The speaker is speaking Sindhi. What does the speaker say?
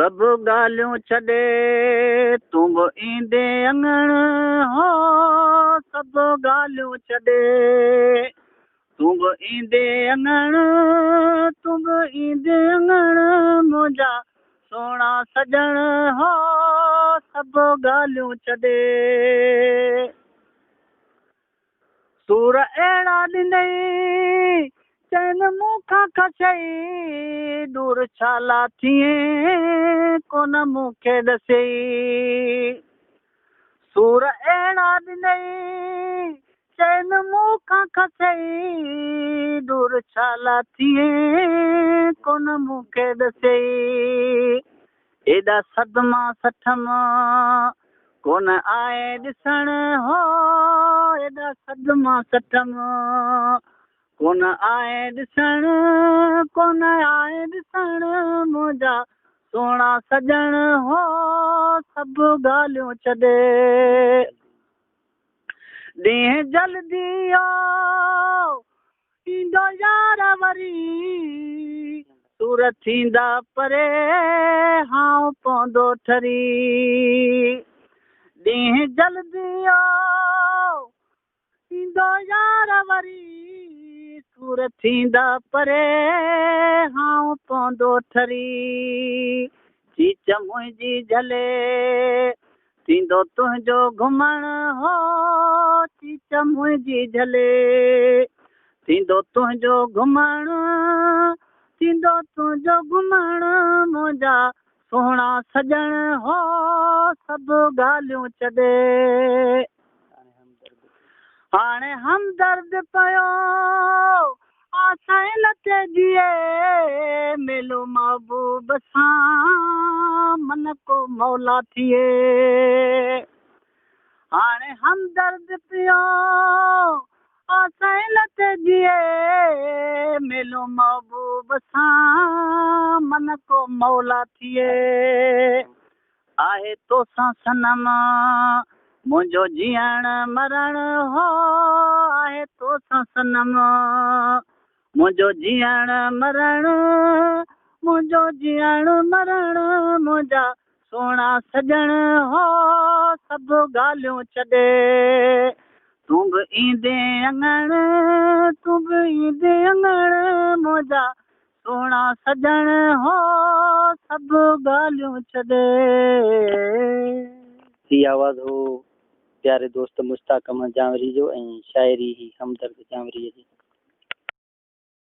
سڀ ڳالهيون ڇڏي تون به ايندي اڱڻ هو، سڀ ڳالهيون ڇڏي تون به ايندي اڱڻ، تون به ايندي اڱڻ منهنجا سهڻا سڄڻ هو، سڀ ڳالهيون ڇڏي. سور اهڙا ڏنئي چين مون کان کسئي، دور ڇالا ٿئين ڪونه مون کي ڏسئي. سور اهڙا ڏنئي چين مون کان کسئي، دور ڇالا ٿئين ڪونه مون کي ڏسئي. ايڏا صدما سٺم ڪونه آئي ڏسڻ هو، ايڏا صدما سٺم ڪونه آئي ڏسڻ، ڪونه آئي ڏسڻ منهنجا سهڻا سڄڻ هو، سڀ ڳالهيون ڇڏي. ڏينهن جلدي ايندو يار وري، سور ٿيندا پري هانءُ پوندو ٺري. ڏينهن جلدي ايندو يار وري، سور ٿيندا پري هانءُ پوندو ٺري. چيچ منهنجي جهلي ٿيندو تنهنجو گهمڻ هو، چيچ منهنجي جهلي ٿيندو تنهنجو گهمڻ، ٿيندو تنهنجو گهمڻ منهنجا سهڻا سڄڻ هو، سڀ ڳالهيون ڇڏي. هاڻي همدرد پيو آسائين تي جيئي، ميلو محبوب سان من ڪو مولا ٿئي. هاڻي همدرد پيو آسائين تي جيئي، ميلو محبوب سان من ڪو مولا ٿئي. آهي توسان صنم منهنجو جيئڻ مرڻ هو، آهي توسان صنم منهنجو جيئڻ مرڻ، منهنجو جيئڻ مرڻ منهنجا سهڻا سڄڻ هو، سڀ ڳالهيون ڇڏي. تون به ايندي اڱڻ، تون به ايندي اڱڻ منهنجا سهڻا سڄڻ هو، سڀ ڳالهيون ڇڏي. هي آواز هو پياري دوست مشتاق احمد جانوري جو ۽ شاعري هئي همدرد جانوريءَ جي.